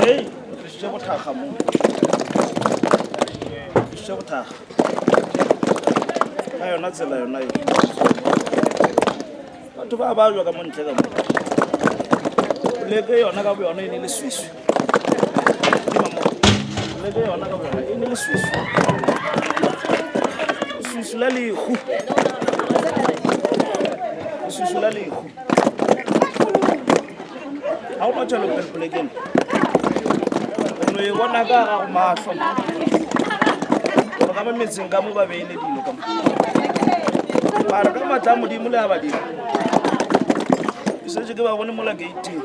Hei, o tlišitše bothakga mo. O tlišitše bothakga. Ka yona tsela yona ye. Batho ba ba jwa ka mo ntle ka mo. Poleke yona ka boyona e ne le swiswi. Poleke yona ka boyona e ne le swiswi. Leswiswi la lehu. Leswiswi la lehu. Ga o no tšwelopele polekeng. O no e bona ka gago mahlo. Gore ka mo metseng ka mo ba beile dilo ka mo. Mara ka maatla a Modimo le a badimo. Ke šetše ke ba bone mola gate-ing.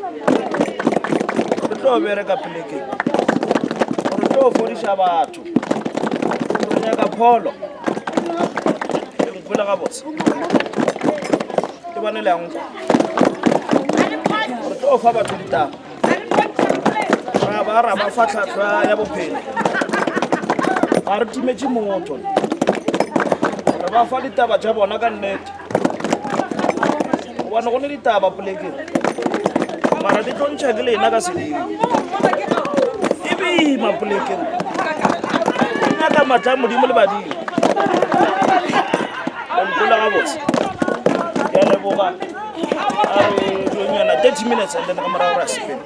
Re tlo bereka polekeng. Re tlo fodiša batho. Re nyaka pholo. Le nkwele gabotse. Ke bone le ya nkwa. Re tlo fa batho ditaba. Ra ba ra ba fa tlhwatlhwa ya bophelo. Ga re timetše motho. Re ba fa ditaba tša bona ka nnete. Gobane go ne ditaba polekeng. Mara di tlo ntšha ke lena ka sedimo. E boima polekeng. E nyaka maatla a Modimo le badimo. O nkwele gabotse. Ke a leboga. A re dilonyana 30 minutes and then ka morago ra sepela.